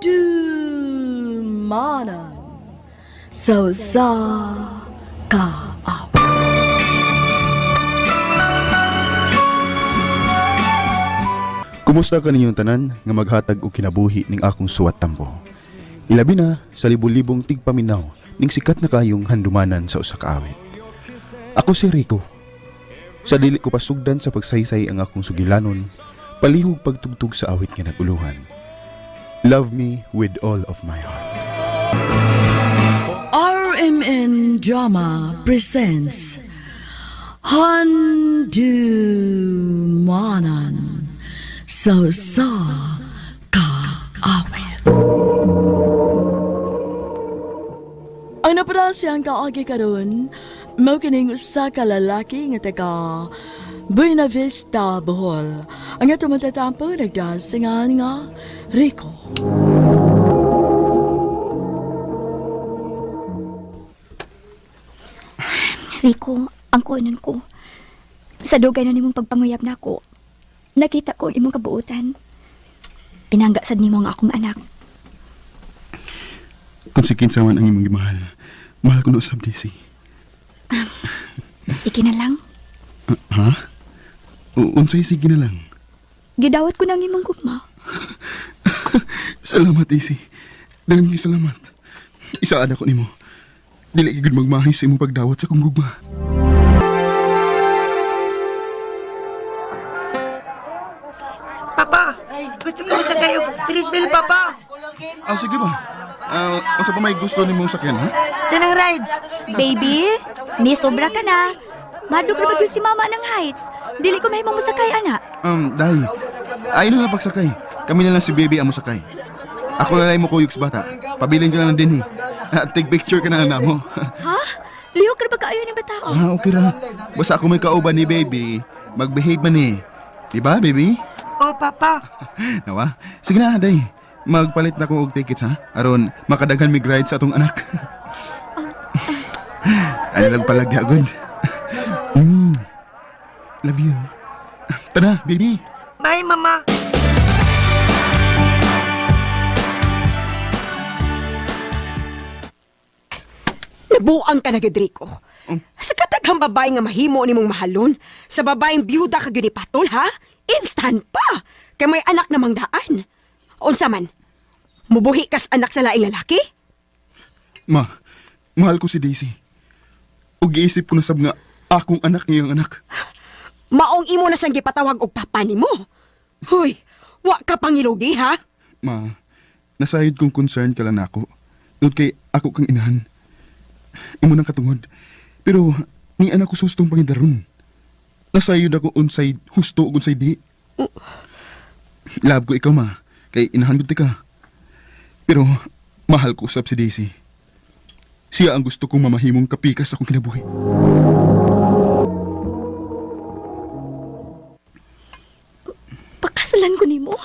Handumanan sa usa ka awit. Kumusta kaninyong tanan nga maghatag og kinabuhi ning akong suwat tambo? Ilabi na sa libon-libong tigpaminaw ning sikat na kayong handumanan sa usa ka awit. Ako si Rico. Sa dili ko pasugdan sa pagsaysay ang akong sugilanon, palihog pagtugtog sa awit nga naguluhan. Love me with all of my heart. RMN Drama presents Handumanan sa usa ka awit. Ang napada siyang kaagi karon, mao kining usa ka lalaki nga taga Buena Vista, Bohol. Ang atong matatampo nagdasingan nga Rico. Rico, ang kunon ko. Sa dugay na nimong pagpanguyab nako, nakita ko ang imong kabuutan. Pinangga sad nimo ang akong anak. Kung si kinsa man ang imong gimahal, mahal ko na usab DC. Sige na lang. Ah, ha? Unsay sige na lang. Gidawat ko na ang imong gugma. Salamat, AC. Daghang salamat. Isaad ako nimo. Dili gid magmahay sa imong pagdawat sa akong gugma. Papa, gusto mo sa kayo Ferris wheel, Papa. Ah, sige ba? Ah, unsa pa may gusto nimong sakyan, ha? Tanang rides. Baby, ni sobra ka na. Madlok na ba si mama ng heights? Dili ko mahimong mosakay, ana. Dai. Ay na lang pagsakay. Kami na lang si baby ang mosakay. Ako na lang mo kuyog sa bata. Pabilin ka na lang din, eh. Ah, take picture ka na lang namo. Ha? Lihok ra ba kaayo ning batao? Ah, okay ra. Basta ako may kauban ni baby, magbehave man eh. Di ba, baby? Oh, Papa. Nawa? Sige na, day. Magpalit na ko og tickets ha. Aron makadaghan mig ride sa atong anak. Ano lang palag di agad. Love you. Tara, baby. Bye, Mama. Nabuang ka na gid, Rico. Sa kataghang babae nga mahimo nimong mahalon, sa babaeng byuda ka gyud ipatol, ha? Instant pa! Kay may anak namang daan. Unsa man? Mubuhi kas anak sa laing lalaki? Ma, mahal ko si Daisy. Ug giisip ko na sab nga akong anak ngayong anak. Maong imo na siyang gipatawag og papa nimo. Huy, wa ka pangilugi, ha? Ma, nasayod kong concern ka lang nako. Tungod kay ako kang inahan. Imo nang katungod. Pero ni anak ko sa hustong pangidaron. Nasayod ako unsay husto ug unsay di. Love ko ikaw ma, kay inahan gud ka. Pero mahal ko usab si Daisy. Siya ang gusto kong mamahimong kapikas sa akong kinabuhi. Pakasalan ko nimo.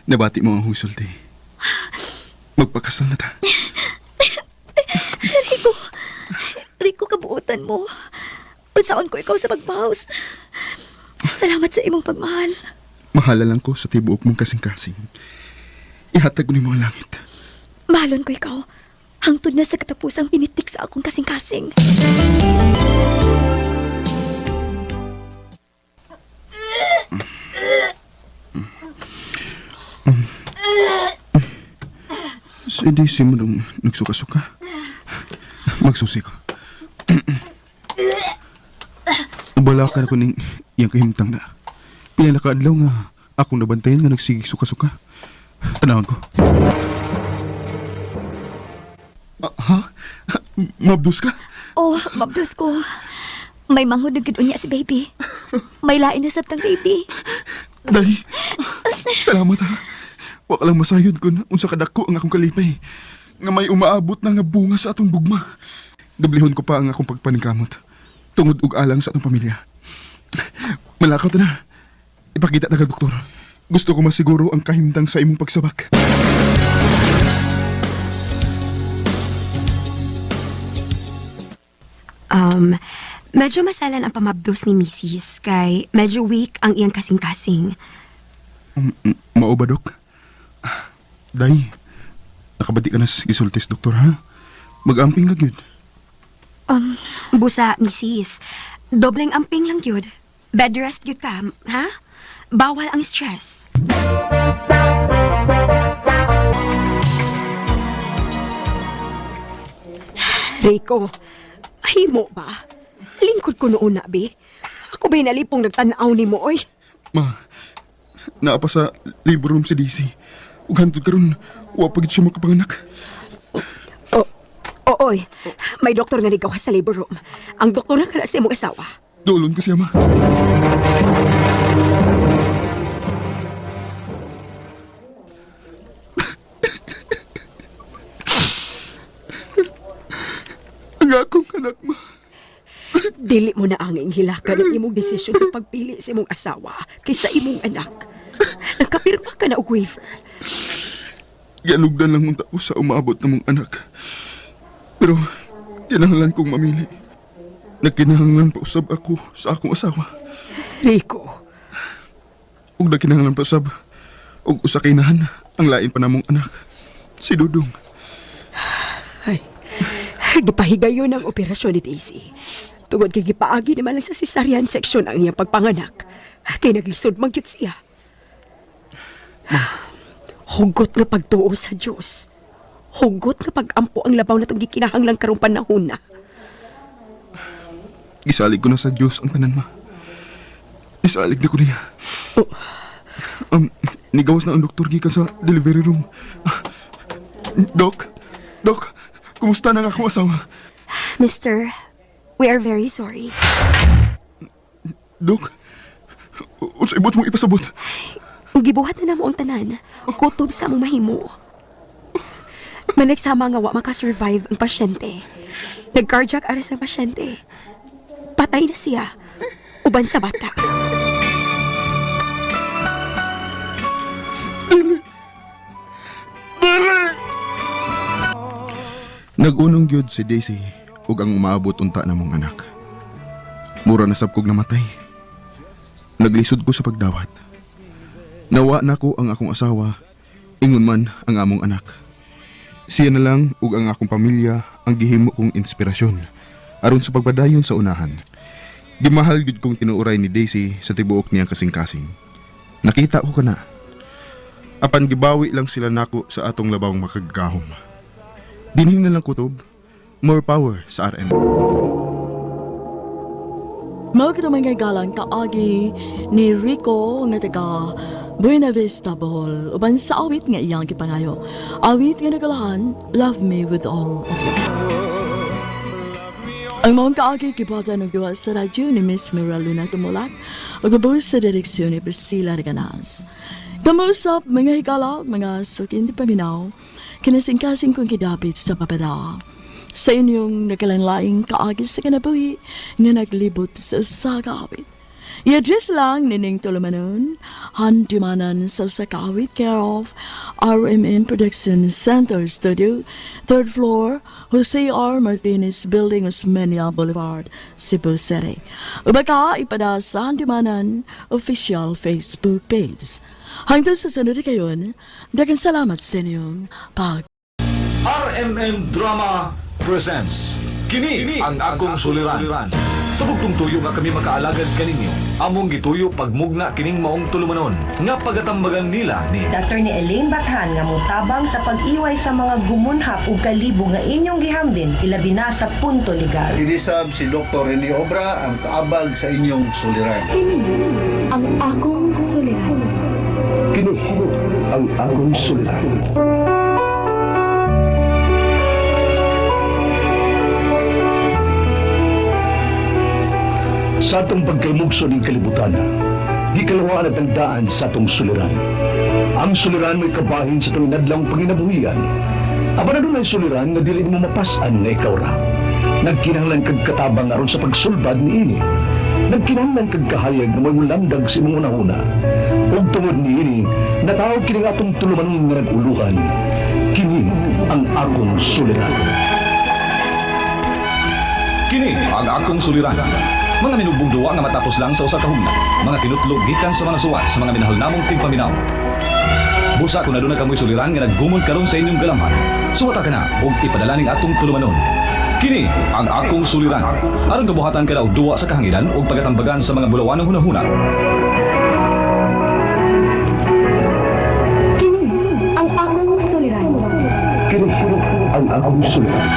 Nabati mo ang husol, te. Magpakasal na ta. Rico, Rico, kabuutan mo. Unsaon ko ikaw sa pagpaus. Salamat sa imong pagmahal. Mahala lang ko sa tibuok mong kasing-kasing. Ihatag ko nimo ang langit. Mahalon ko ikaw. Hangtod na sa katapusang pinitik sa akong kasing-kasing. Si Daisy mo nung nagsuka-suka. Magsusi ko. Balakan ako ning iyang kahimtang na. Pila na kaadlaw nga akong nabantayan nga nagsigig suka-suka. Tanawon ko. Ah, ha? Mabdos ka? Oh, mabdos ko. May manghod na gud unya si baby. May lain na sabtang baby. Dali. Salamat ha. Wa ka lang masayod kun unsa kadako ang akong kalipay. Nga may umaabot na nga bunga sa atong gugma. Dublihon ko pa ang akong pagpaningkamot. Tungod og alang sa atong pamilya. Malakaw ta na. Ipakita na ka, doktor. Gusto ko masiguro ang kahimtang sa imong pagsabak. Um, medyo masalan ang pamabdos ni Mrs. kay medyo weak ang iyang kasing-kasing. Mao ba, Dok? Day, nakabati ka na sa gisultis, doktor, ha? Mag-amping ka, gyud. Busa, misis. Dobleng amping lang gyud. Bed rest gyud ka, ha? Bawal ang stress. Rico, himo ba? Lingkod ko noon na, be. Ako ba'y nalipong nagtanaw ni mo, oy? Ma, naa pa sa labor room si Daisy. Ug hantod karon, wa pa gid siya makapanganak. Oh, ooy, may doktor nga nigaw sa labor room. Ang doktor na kana sa imong asawa. Dolon ko siya, ma. Ang akong anak, ma. Dili mo na ang hilakan ang imong desisyon sa pagpili sa imong asawa kaysa imong anak. Nagkapirma ka na og waiver. Gianugdan lang unta ko sa umaabot na mong anak. Pero, kinahanglan kong mamili. Nagkinahanglan pa usab ako sa akong asawa. Rico, Ug nagkinahanglan pa usab og usa kay inahan ang lain pa namong anak. Si Dudong. ay, gipahigayon ang operasyon ni Daisy. Tungod kay gipaagi naman lang sa cesarean section ang iyang pagpanganak. Kay naglisod man gyud siya. Hugot nga pagtuo sa Dios. Hugot nga pagampo ang labaw na itong gikinahanglan karong panahon na. Gisalig ko na sa Dios ang tanan, ma. Isalig na ko niya. Oh. Nigawas na ang doktor gikan sa delivery room. Ah, Dok, Dok, kumusta na ang akong asawa? Mister, we are very sorry. Dok, unsa ibot mong ipasabot? Gibuhat na namo ang tanan. Kutob sa among mahimo. Managsama nga wa makasurvive ang pasyente. Nag-cardiac arrest ang pasyente. Patay na siya. Uban sa bata. Nag-unong gyud si Daisy ug ang umaabot unta namong anak. Mura na sab kog namatay. Naglisod ko sa pagdawat. Nawa nako ang akong asawa, ingon man ang among anak. Siya na lang ug ang akong pamilya ang gihimo kong inspirasyon aron sa pagpadayon sa unahan. Gimahal gyud kong tinuoray ni Daisy sa tibuok niyang kasing-kasing. Nakita ko kana. Apan gibawi lang sila nako sa atong labawng makagagahom. Dinhin na lang kutob. More power sa RM. Mao kita mga galang kaagi ni Rico nga taga Buena Vista, Bohol, uban sa awit nga iyang gipangayo. Awit nga nagalahan, Love Me With All of You. Ang maong kaagi gibuhatan og duha sa radyo ni Miss Mira Luna Tumulak ug ubos sa direksyon ni Priscilla Reganas. Kamusap mga higala, mga sukin di paminaw, kinasingkasing kong gidapit sa papada. Sa inyong nagalanlaing kaagi sa kinabuhi nga naglibot sa usa ka awit. I-address lang nining tulumanon, handumanan sa usa ka awit, care of RMN Production Center Studio, third floor, Jose R. Martinez Building, Osmeña Boulevard, Cebu City. Uba ka ipada sa Handumanan official Facebook page. Hangtod sa sunod kayon, daghang salamat sa inyong pag RMN Drama presents Kini ang akong suliran. Sa bugtong tuyo nga kami makaalagad kaninyo, among gituyo pagmugna kining maong tulumanon nga pagatambagan nila ni Dr. ni Elaine Bathan nga motabang sa pag-iway sa mga gumunhap ug kalibo nga inyong gihambin ilabi na sa punto legal. Dinisab si Dr. Rene Obra ang kaabag sa inyong suliran. Ang akong suliran. Kini ang akong suliran. Sa atong pagkaymugso ng kalibutan, di kalawaan at ang daan sa atong suliran. Ang suliran may kabahin sa atong inadlang panginabuhian. Aba na dunay suliran nga dili mo mapas-an nga ikaw ra. Nagkinahanglan kag katabang aron sa pagsulbad niini. Nagkinahanglan kag kahayag nga mo'y mulandag sa imong unahuna. Ug tungod niini, natawag kini nga atong tulumanon nga nag-uluhan. Kini ang akong suliran. Kini ang akong suliran. Mga minubong duwa nga matapos lang sa usa ka hugna. Mga tinutlog gikan sa mga suwat sa mga minahal namong tigpaminaw. Busa kung aduna kamoy suliran nga naggumon karon sa inyong galamhan. Suwata ka na og ipadala ning atong tulumanon. Kini ang akong suliran. Aron kabuhatan ka na og duwa sa kahanginan ug pagatambagan sa mga bulawanong hunahuna. Kini ang akong suliran. Kini ang akong suliran.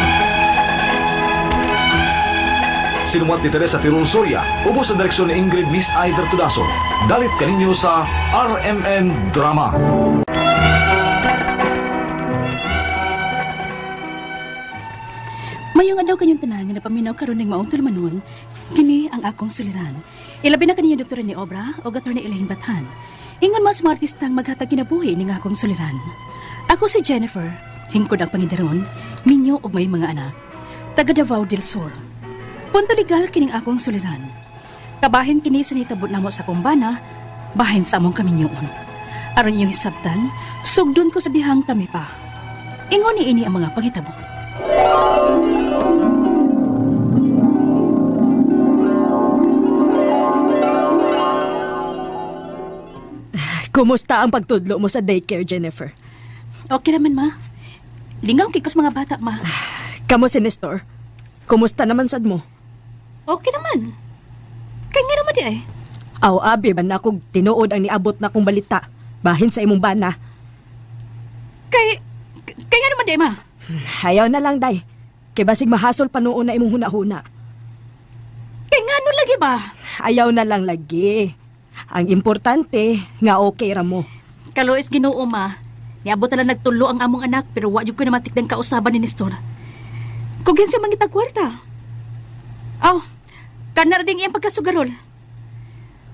Sinumat ni Teresa Tirul Soria, ubos sa direksyon ni Ingrid Miss Iver Tudaso. Dalit kaninyo sa RMN Drama. Mayong adlaw kanyong tanan nga napaminaw karon ning maong tulumanon, kini ang akong suliran. Ilabi na kaniyo Dr. ni Obra o Attorney Elaine Bathan. Ingon mas mga artistang maghatag kinabuhi ning akong suliran. Ako si Jennifer, hingkod ang pangindaron, minyo og may mga anak. Taga Davao del Sur. Punto legal kining akong suliran. Kabahin kini sa nitabot namo sa kumbana, bahin sa among kaminyoon. Aron iyong hisabtan, sugdon ko sa dihang kami pa. Ingon ni ini ang mga panghitabo. Kumusta ang pagtudlo mo sa daycare, Jennifer? Okay naman, ma. Lingaw kay ko sa mga bata, ma. Kamo si Nestor. Kumusta naman sad mo? Okay naman. Kay nga naman di ay. Aw, abi man akong tinuod ang niabot na kong balita. Bahin sa imong bana. Kay, kay nga naman di ay, ma. Ayaw na lang, day. Kay basig mahasol pa noon na imong huna-huna. Kay nga nun lagi ba? Ayaw na lang lagi. Ang importante, nga okay ra mo. Kalois Ginoo, ma. Niabot na lang nagtulo ang among anak pero wa jud ko na matikdang kausaban ni Nestor. Kung siya mangitag kwarta. Aw, kana ra ding iyang pagkasugarol.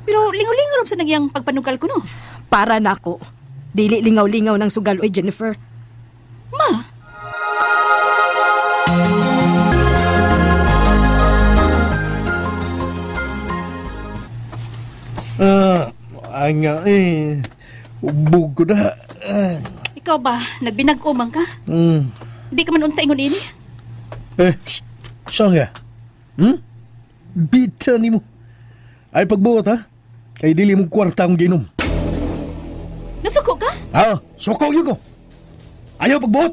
Pero lingaw-lingaw ra sa nang iyang pagpanugal ko no. Para nako. Dili lingaw-lingaw ng sugal oy Jennifer. Ma, Ah, ay nga eh. Ubog ko na. Ah, ikaw ba nagbinag-umang ka? mm. Di ka man unta ingon ini. Eh, saan ka? Hmm? Bita ni mo. Ay pagbuot ha? Kay dili mo kwarta akong ginom. Nasuko ka? Ah, suko yun ko. Ayaw pagbuot.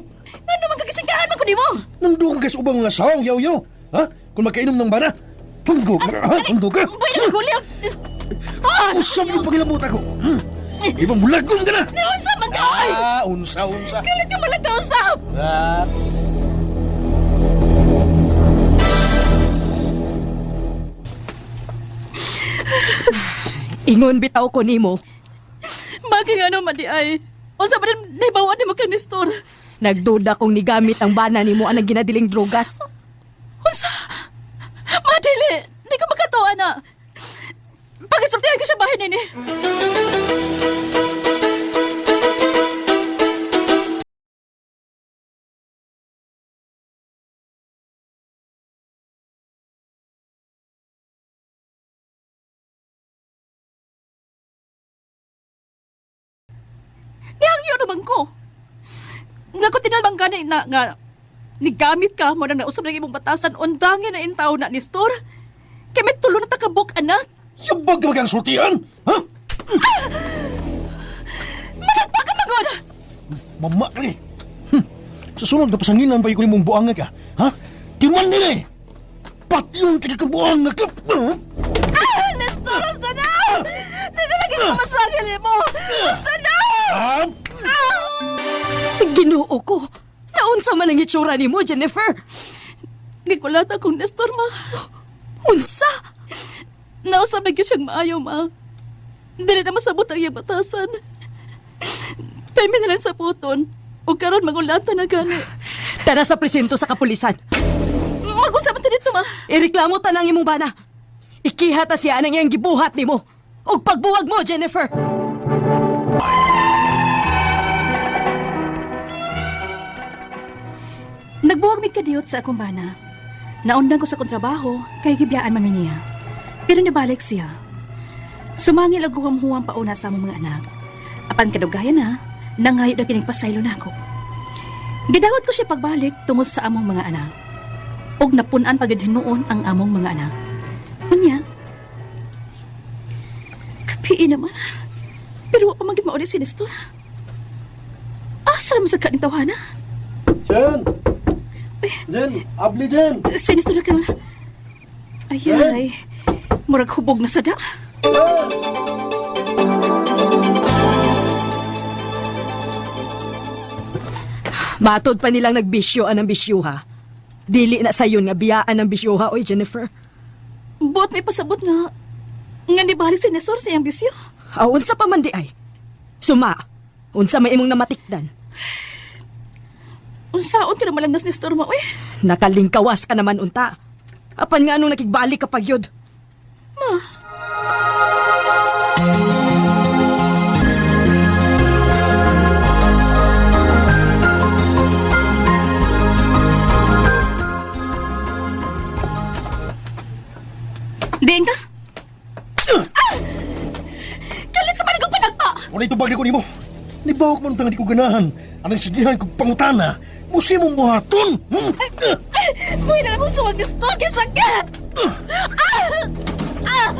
Ano man kagisingkahan man ko nimo? Nandun ka sa ubang nga sahong, yaw yaw. Ha? Kung makainom ng bana. Tunggo ka, ha? Tunggo ka. Buhay na guli ang... Ton! Usap yung pangilabot ako. Hmm? Ibang mulagom ka na. Nausap man ka! Ay! Ah, unsa, unsa. Kalit ka malang kausap! Ah. Ingon bitaw ko nimo. Bakit nga naman di ay? Unsa ba din naibawan ni mo kang Nestor? Nagduda kong nigamit ang bana nimo anang ginadiling drogas. Unsa? Madili! Di ko makatuwa na. Pagisabtihan ko siya bahin nini. Nihangyo naman ko. Nga ko tinalbang gani na nga nigamit ka mo nang nausap ng imong batasan undangin na intaw na ni store. Kay may tulo na takabok anak. Yabag ka ba sultian? Ha? Managpa ka magod. Mama ka ni. Sa sunod na pasanginan pa yung mong buanga ka. Ha? Timan nila eh. Pati yung taga kang buanga ka. Ah, Nestor, basta na! Nasa lagi ko masakil mo. Basta na! Ah! Ginoo ko. Naunsa man ang itsura nimo, Jennifer? Gikulat akong Nestor, ma. Unsa? Nausap na gyud siyang maayo, ma. Dili na masabot ang iyang batasan. Pwede na lang sa puton. O karon magulatan na gani. Tara sa presinto sa kapulisan. Mag-usap man ta dito, ma. Ireklamo ta nang imong bana. Ikiha ta siya ang iyang gibuhat nimo. Og pagbuwag mo, Jennifer. Nagbuwag mig kadiyot sa akong bana. Naundang ko sa akong trabaho, kay gibiyaan man mi niya. Pero nabalik siya. Sumangil og huwam-huwam pauna sa among mga anak. Apan kadugayan na, nangayo na kining pasaylo nako. Gidawat ko siya pagbalik tungod sa among mga anak. Og napun-an pagid hinuon ang among mga anak. Unya, kapiin naman. Pero wa pa man gid mauli si Nestor. Asa naman sa kaning tawhana? Jen! Jen, abli Jen! Sinisto na karon. Ay, ay. Murag hubog na sada. Matod pa nilang nagbisyo ang bisyo ha. Dili na sayon nga biyaan ang bisyo ha, oy Jennifer. Buot may pasabot nga nga nibalik si Nestor sa iyang bisyo. Aw, unsa pa man di ay. Suma, unsa may imong namatikdan. Unsaon ka na malangnas ni Nestor mo, oy? Nakalingkawas ka naman unta. Apan nga nung nakigbalik ka pagyod. Ma. Diin ka? Ah! Kalit ka pa nagong panagpa! Wala itubag ni ko nimo. Nibawak man ang di ko ganahan. Anang sigihan kong pangutana. Musi mong buhaton! Hmm? Buhay lang akong suwag ni Nestor kay sakit! Ah! Ah!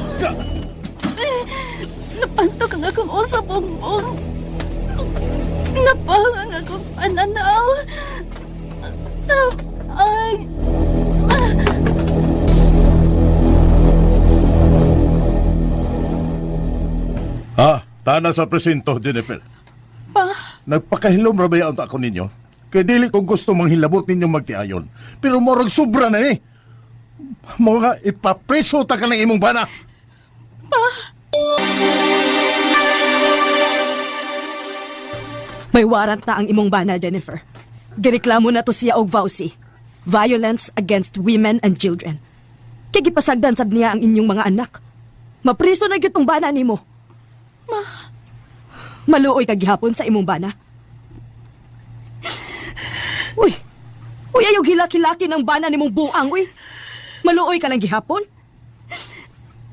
Napantok ang akong usa bumbong. Napang ang akong pananaw. Ay! Ah! Ah, tana sa presinto, Jennifer. Pa? Nagpakahilom ra ba ang ako ninyo? Kay dili ko gusto manghilabot ninyong magtiayon. Pero morag sobra na ni. Mo nga ipapreso ta ka ng imong bana. Pa? May warrant na ang imong bana, Jennifer. Gireklamo na to siya og VAUSI. Violence Against Women and Children. Kay gipasagdan sad niya ang inyong mga anak. Mapriso na gyud tong bana nimo. Ma. Maluoy ka gihapon sa imong bana. Uy. Uy, ayaw gilaki-laki ng bana nimong buang, uy. Maluoy ka lang gihapon.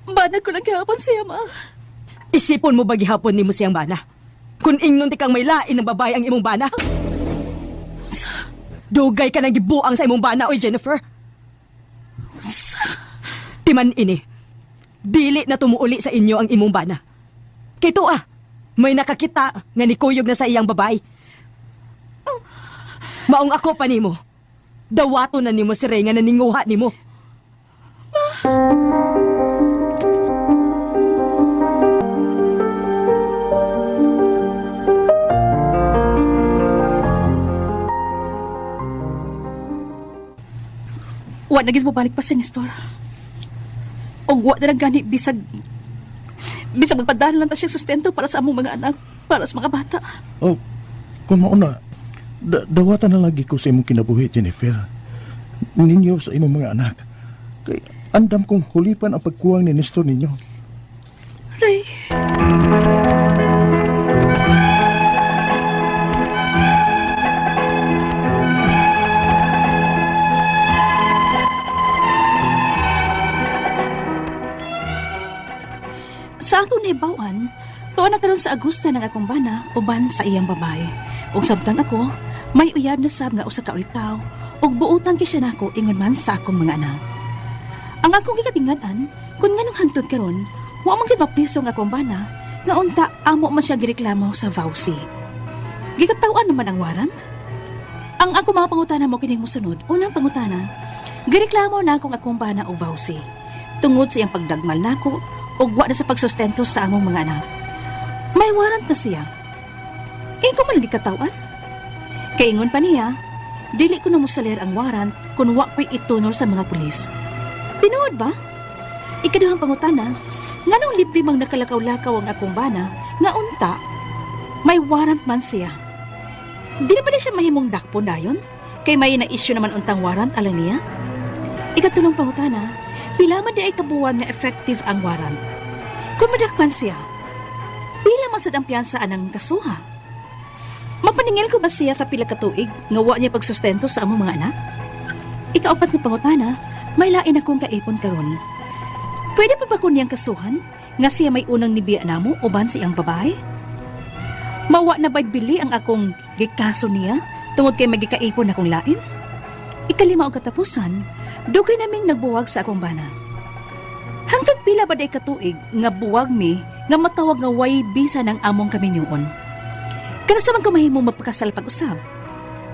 Bana ko lang gihapon siya, ma. Isipon mo ba gihapon nimo siyang bana? Kung ingnon ti kang may lain ng babae ang imong bana. Dugay ka nang gibuang sa imong bana, oy Jennifer. Timan ini. Dili na tumuuli sa inyo ang imong bana. Kay tuwa, may nakakita nga nikuyog na sa iyang babae. Maong ako pa nimo. Dawato na nimo si Rey nga naninguha nimo. Wa na gid mo balik pa si Nestor. Og wa na lang gani bisag bisag magpadala lang ta siya sustento para sa among mga anak, para sa mga bata. Oh, kung mauna, dawatan na lagi ko sa imong kinabuhi, Jennifer. Ninyo sa imong mga anak. Kay andam kong hulipan ang pagkuwang ni Nestor ninyo. Ray. Sa akong nahibaw-an, tuwa na karon sa Agusta ng akong bana uban sa iyang babae. Ug samtang ako, may uyab na sab nga usa ka ulitaw ug buotan kay siya nako ingon man sa akong mga anak. Ang akong gikatingad-an, kung nganong hangtod karon, wa man gyud mapriso ang akong bana nga unta amo man siya gireklamo sa VAUSI. Gikataw-an naman ang warrant. Ang ako mga pangutana mo kining mosunod, unang pangutana, gireklamo na akong akong bana og VAUSI. Tungod sa iyang pagdagmal nako ug wa na sa pagsustento sa among mga anak. May warrant na siya. Ingon man lang gikataw-an. Kay ingon pa niya, dili ko na mosalir ang warrant kung wa ko'y itunol sa mga pulis. Tinuod ba? Ikaduhang pangutana, nganong libre mang nakalakaw-lakaw ang akong bana, nga unta, may warrant man siya. Di na ba na siya mahimong dakpo dayon? Kay may na-issue naman untang warrant alang niya? Ikatulong pangutana, pila man di ay kabuwan nga effective ang warrant. Kung madakpan siya, pila man sad ang piyansa anang kasuha? Mapaningil ko ba siya sa pila ka tuig nga wa niya pagsustento sa among mga anak? Ikaupat nga pangutana, may lain akong kaipon karon. Pwede pa ba ko niyang kasuhan nga siya may unang nibiya namo uban sa iyang babae? Mawa na ba'y bili ang akong gikaso niya tungod kay magikaipon akong lain? Ikalima og katapusan, dugay naming nagbuwag sa akong bana. Hangtod pila ba day katuig nga buwag mi nga matawag nga way bisa ng among kaminyoon. Kano sa man ko mahimong magpakasal pag-usab?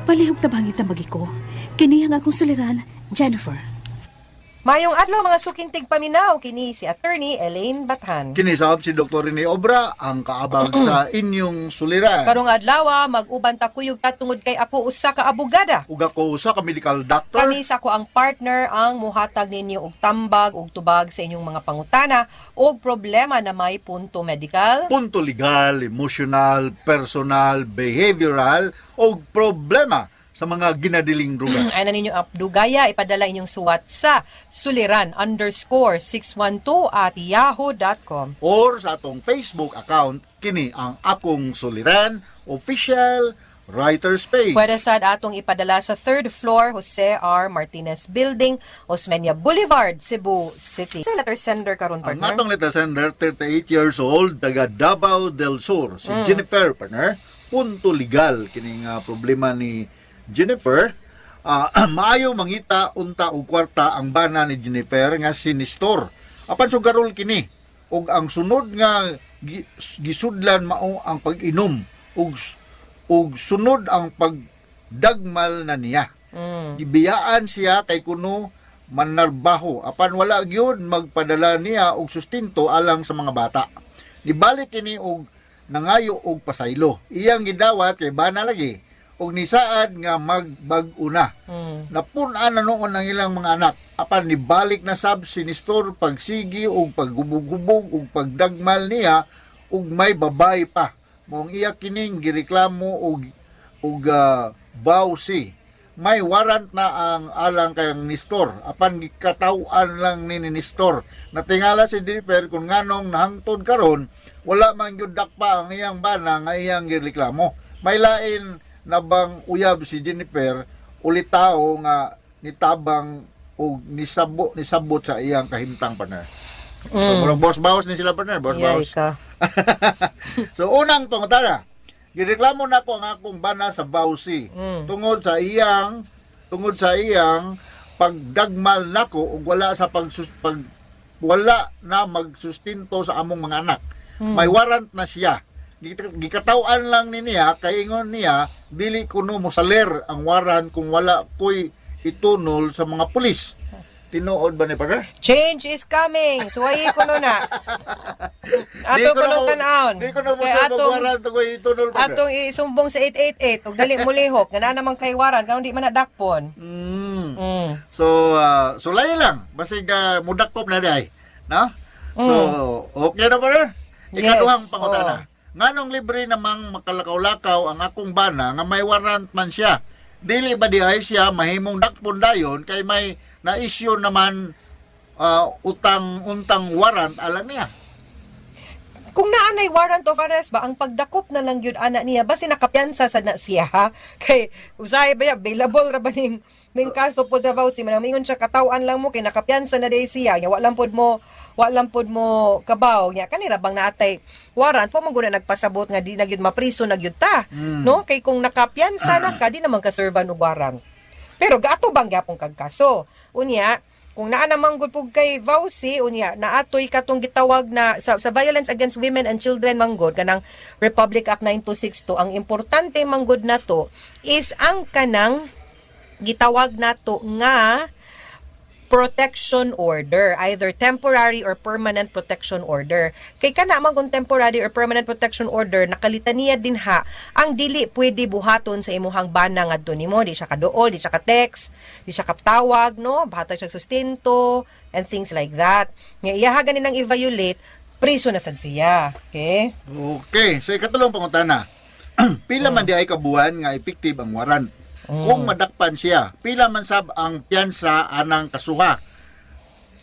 Palihog tabangit ang bagi ko. Kini ang akong suliran, Jennifer. Mayong adlaw mga sukintig paminaw kini si Attorney Elaine Bathan. Kinisab si Dr. Rene Obra ang kaabag sa inyong suliran. Karong adlaw mag-uban ta kuyog ta tungod kay ako usa ka abogada. Ug ako usa ka medical doctor. Kami sa ako ang partner ang muhatag ninyo og tambag og tubag sa inyong mga pangutana og problema na may punto medical. Punto legal, emotional, personal, behavioral o problema sa mga ginadiling drugas. Ay na ninyo apdugaya, ipadala inyong suwat sa suliran_612@yahoo.com. Or sa atong Facebook account, kini ang akong suliran official writer's page. Pwede sad atong ipadala sa third floor, Jose R. Martinez Building, Osmeña Boulevard, Cebu City. Sa letter sender karon Ang partner. atong letter sender, 38 years old, taga Davao del Sur, si Jennifer, partner. Punto legal kining problema ni Jennifer. Maayo mangita unta og kwarta ang bana ni Jennifer nga si Nestor. Apan sugarol kini ug ang sunod nga gisudlan mao ang pag-inom ug ug sunod ang pagdagmal na niya. Gibiyaan siya kay kuno manarbaho apan wala gyud magpadala niya og sustento alang sa mga bata. Nibalik kini og nangayo og pasaylo. Iyang gidawat kay bana lagi og nisaad nga magbag-o na. Napun-an na noon ang ilang mga anak apan nibalik na sab si Nestor pagsigi og paggubog-gubog og pagdagmal niya og may babae pa. Moong iya kining gireklamo og og vowsy. May warrant na ang alang kayang Nestor apan gikataw-an lang ni Nestor. Natingala si Jennifer kung nganong nahangtod karon wala man gyud dakpa ang iyang bana nga iyang gireklamo. May lain na bang uyab si Jennifer ulitaw nga nitabang og nisabot sa iyang kahimtang, partner. So, murag boss bawas ni sila, partner, boss Yay bawas. ka. So unang pangutana, gireklamo nako ang akong bana sa Bausi tungod sa iyang pagdagmal nako ug wala sa pag wala na magsustinto sa among mga anak. May warrant na siya. Gikataw-an lang ni niya kay ingon niya dili kuno mosaler ang warrant kung wala ko'y itunol sa mga pulis. Tinuod ba ni partner? Change is coming. Suwayi ko no na. Di Ato ko ko na nung tan-awon. Di ko na mo Kay sir atong mag-warrant kung itunol, partner. atong isumbong sa 888 ug dali mulihok nga naa naman kay waran karon di man na dakpon. So, sulay lang. Basig mudakop na di no? So, okay na partner? Ikaduhang Yes, pangutana. Nganong libre namang makalakaw-lakaw ang akong bana nga may warrant man siya? Dili ba di ay siya mahimong dakpon dayon kay may na-issue naman utang untang warrant alang niya? Kung naa nay warrant of arrest ba ang pagdakop na lang gyud ana niya basi nakapiyansa sad na siya ha kay usahay ba ya bailable ra ba ning ning kaso pod sa Bausi man mingon siya kataw-an lang mo kay nakapiyansa na day siya nya wa lang pod mo kabaw nya kanira bang naatay warrant po man gud na nagpasabot nga di na gyud mapriso na gyud ta, no, kay kung nakapiyansa na ka di naman ka servan og warrant pero gaatubang gyapon kag kaso unya. Kung naa namang gud pug kay VAWC unya naatoy katong gitawag na sa violence against women and children manggod kanang Republic Act 9262. Ang importante manggod nato is ang kanang gitawag nato nga protection order, either temporary or permanent protection order. Kay kana man kung temporary or permanent protection order, nakalitaniya din ha ang dili pwede buhaton sa imuhang bana ngadto nimo, di siya kaduol, di siya ka-text, di siya kaptawag, no, bahatag siya sustento and things like that. Nga iyaha gani nang i-violate, priso na sad siya. Okay? Okay, so ikatulong pangutana. Pila man di ay kabuhan nga effective ang warrant? Kung madakpan siya, pila man sab ang piyansa anang kasuha?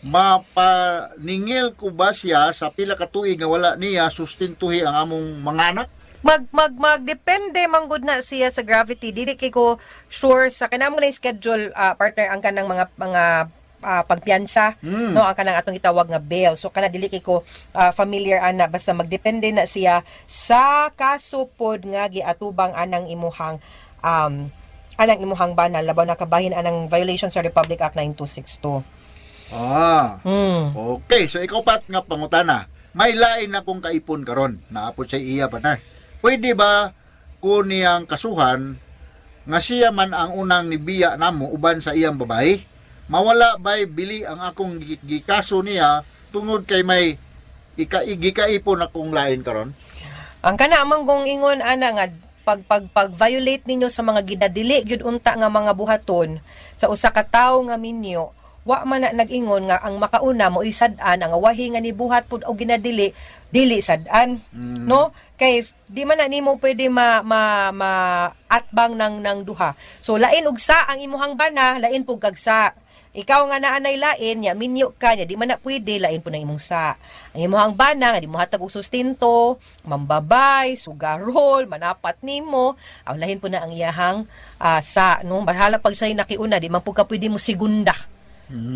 Mapaningil ko ba siya sa pila ka tuig nga wala niya sustintuhi ang among mga anak? Mag mag mag depende manggod na siya sa gravity. Dili kay ko sure sa kanang na schedule, partner, ang kanang mga pagpiyansa, no, ang kanang atong itawag nga bail. So kana dili kay ko familiar ana. Basta magdepende na siya sa kaso pod nga giatubang anang imuhang bana labaw na kabahin anang violation sa Republic Act 9262. Ah. Okay, so ikapat nga pangutana. May lain na kong kaipon karon. Naapod sa iya, partner. Pwede ba ko niyang kasuhan nga siya man ang unang nibiya namo uban sa iyang babae? Mawala bay bili ang akong gikaso niya tungod kay may gikaipon akong lain karon? Ang kana man kong ingon ana nga pag pag pag violate ninyo sa mga ginadili gyud unta nga mga buhaton sa usa ka tawo nga minyo, wa man na nag-ingon nga ang makauna mo sad-an, ang awahi nga nibuhat pud og ginadili dili sad-an, no? Kay di man na nimo pwede ma ma, ma atbang ng duha. So lain og sa ang imuhang bana, lain pug kag sa. Ikaw nga naanay lain nya minyo ka nya, di man na pwede, lain po ng imong sa. Ang imuhang bana nga di mo hatag og sustento, mambabay, sugarol, manapat nimo, aw lahin po na ang iyahang sa, no? Bahala pag siya nakiuna, di man po ka pwede mo segunda.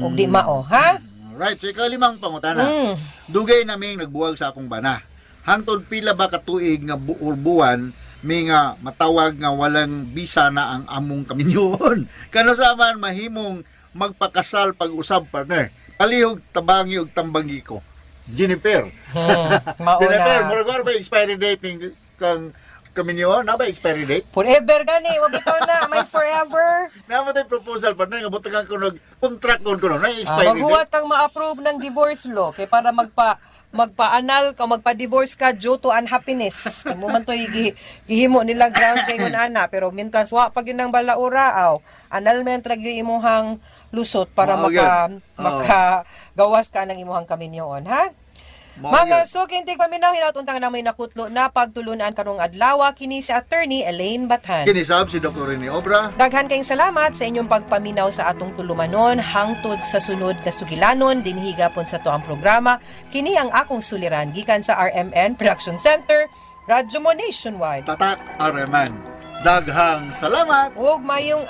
Og di mao, ha? Right, so ikalimang pangutana. Dugay naming nagbuwag sa akong bana. Hangtod pila ba ka tuig nga buwan mi nga matawag nga walang bisa na ang among kaminyoon? Kano sa man mahimong magpakasal pag-usab, partner? Palihog tabangi og tambangi ko. Jennifer. Mao Jennifer, na. murag ba expiry date ning kang kaminyoon? Na ba expiry date? Forever gani, wa bitaw na, may forever. Na mo proposal, partner, nga butangan ko nag contract kon ko no, na expiry date. Maghuwat kang ma-approve ng divorce law kay para magpa-anal ka, magpa-divorce ka due to unhappiness. Kay mo man to'y gihimo nila ground sa ingon ana, pero mintras wa pag yun ang balaura aw, annulment ra gyud imuhang lusot para Mao maka gyud. Oo. maka gawas ka ng imuhang kaminyoon, ha? Mao Mga gyud. suking tigpaminaw, hinaut untang namoy nakutlo na pagtulunan karong adlaw, kini si Attorney Elaine Bathan. Kinisab si Dr. Rene Obra. Daghan kayong salamat sa inyong pagpaminaw sa atong tulumanon hangtod sa sunod nga sugilanon dinhi gapon sa to ang programa. Kini ang akong suliran gikan sa RMN Production Center, Radyo Mo Nationwide. Tatak RMN. Daghang salamat. Ug mayong